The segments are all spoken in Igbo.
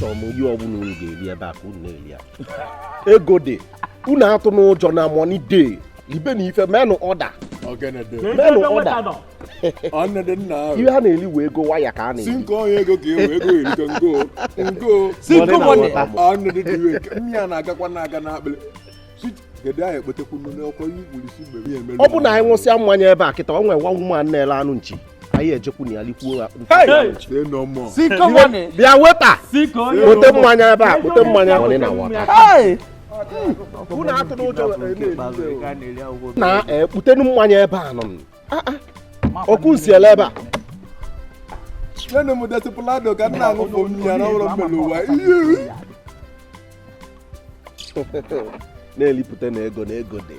Achọrọ m ihe ọbụla unu ga-eri ebe a ka unu na-eri ya. Ego dị, unu atụ n'ụjọ na money dey. Libe na ife menụ order, menụ order. Ihe a na-eli wee ego waya ka a Si na-eli. Nke onye ego ka ewe ego erike ngo ngo. Money na water. Ọnọdụ dị iwe nke mmiri a na-agakwa na-aga n'akpịrị. Si kedu ahụ ekpetekwu nnu n'ọkwa ihe ikwuru si mgbe ya emelu. Ọ bụ na anyị ṅụsịa mmanya ebe a kịta, o nwee nwa woman na-ele anụ nchi, anyị ejekwu na ya likwuo ya anụ nchi. Say no more. Siko money. Bịa weta, Si ka onye kpote mmanya ebe a, kpote mmanya. Money na water. Hey! Unu atụ n'ụjọ na ekputenu mmanya ebe a nọ. Ah, ah. Ọkụ nsi ele ebe a. Nyenụ m desipulado ka m na-aṅụfụ mmiri ya n'ọhụrụ mmiri ụwa ihe. Na-elipụta na ego, na ego dị.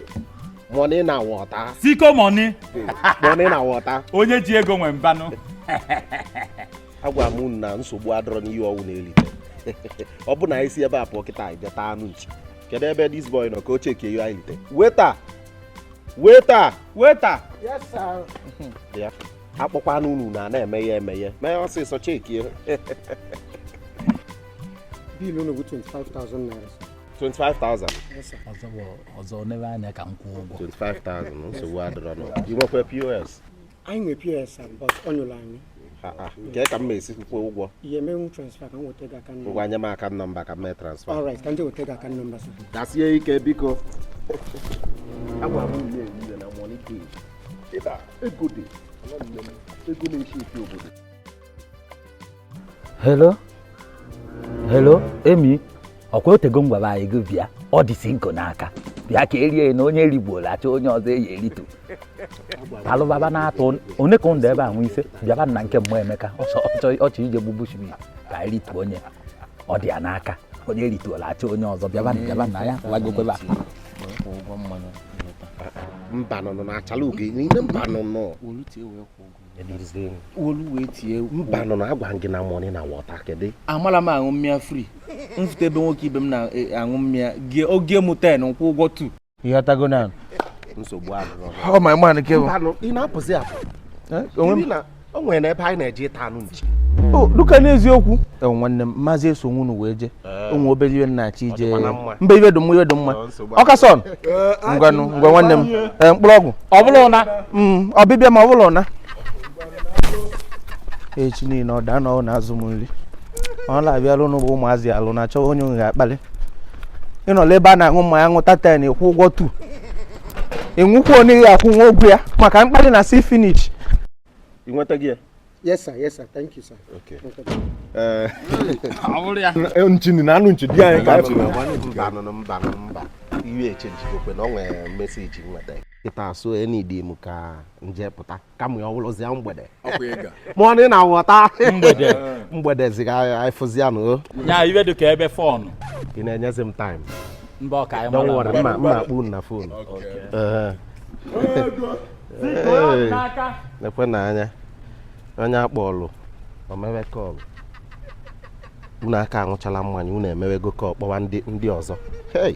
Money na water. Siko money. Money na water. Onye ji ego nwe mbanụ. Agwa m unu na nsogbu adọrọ n'ihe ọwụ na-elite. Ọ bụ na anyị si ebe a pụọ kịta, anyị jeta anụ nchi. Kedu ebe this boy nọ ka o chekie ihe anyị lite? Weta, weta, weta. Yes, sir. Bịa, akpọkwa anụ unu na na-emeghe emeghe, mee ọsịsọ chekie. Bill unu bụ 25,000 naira, sir. 25,000? Yes, sir. Ọzọ bụ ọzọ nebe anya ka m kwụọ ụgwọ. 25,000, nsogbu adọrọ nọ. Ị nwekwa POS? Anyị nwe POS, sir, but ọ nyụrụ anyị. Ha, ha. Nke ka m ma esi kwụọ ụgwọ? Ihe emenwu transfer ka m weta gị aka Ngwa, nọmba. nye m aka nọmba ka m mee transfer. All right, ka m je weta gị aka nọmba, sir. Dasie ike, biko. Agwara m unu na-eri ihe na money dey ebe a. Ego dị, ego na-eshi efi obodo. Hello, hello, emi ọkwa otego m gwara anyị gị bịa. Ọ dị si nko n'aka, bịa ka erie na onye rigbuola achọ onye ọzọ eyi eritu alụbaba na-atụ one ka ndụ ebe a nwe ise. Bịaba na nke mmụọ Emeka ọchọ ọchọ ije gbu bushmit ka anyị rituo. Onye ọ dị ya n'aka, onye rituola achọ onye ọzọ. Bịaba, bịaba na ya wagokwebe a. Ụgwọ mmanya. Mba nọ na achala ugo n'ime, mba nọ nọ. Olu tie wee kwụ ụgwọ. Olu wee tie. Mba nọ na agwa gị na money na water, kedu? Amala m aṅụ mmịa free. Mfute ebe nwoke ibe m na-aṅụ mmịa gie ogie m 10, nkwụ ụgwọ 2. Ịghọtago na? Nsogbu adịrọ. Ọ my man ke bụ. Mba nọ, ị na-apụzi apụ? Onwe m. Iri na o nwere na ebe anyị na-eje ịta anụ nchi. O duka n'eziokwu. Nwanne m, maazị eso nwunu wee jee. Onwe obere iwe nna-achọ ije. Ọ dịkwa na mma. Mba, iwe dị mma, iwe dị mma. Ọ, nsogbu. Ọkason, ngwanụ, ngwa nwanne m. Ee, mkpụrụ ọgwụ. Ọ bụrụ na Ọbịbịa ma ọ bụrụ na echi niile ọ daa na ọ na-azụ m nri, ọ na-abịa alụ n'ụgbọ ụmụazị alụ na achọghị onye ga-akpali ịnọla ebe a na-aṅụ mmanya ṅụta 10, ịkwụ ụgwọ 2, ịnwụkwa onye akwụ nwa ụgwọ ya maka mkpali na si finish. Ị nweta gị ya? Yes, sir. Yes, sir. Thank you, sir. Okay. Okay. Ee. Ọ bụrụ ya. Nchi na anụ nchi dị anyị ka anyị fụrụ. Mba nọ, mba nọ, mba, iwe echenjigokwe na ọ nwere message nweta kịta, so enidi m ka nje pụta kama ya ọ bụrụzia mgbede. Ọkwa ịga. Money na water. Mgbede. Mgbede ziga anyị fụzianụ o. Nya iwe dị ka ebe fọnụ. Ị na-enyezi m time. Mba, ọka anyị Don't mara. worry, mma akpọ unu na phone. Ee. Ee. N'aka. Lekwe na anya onye akpọlụ omewe call. Unu aka aṅụchala mmanya, unu emewego call kpọwa ndị ọzọ. Hey.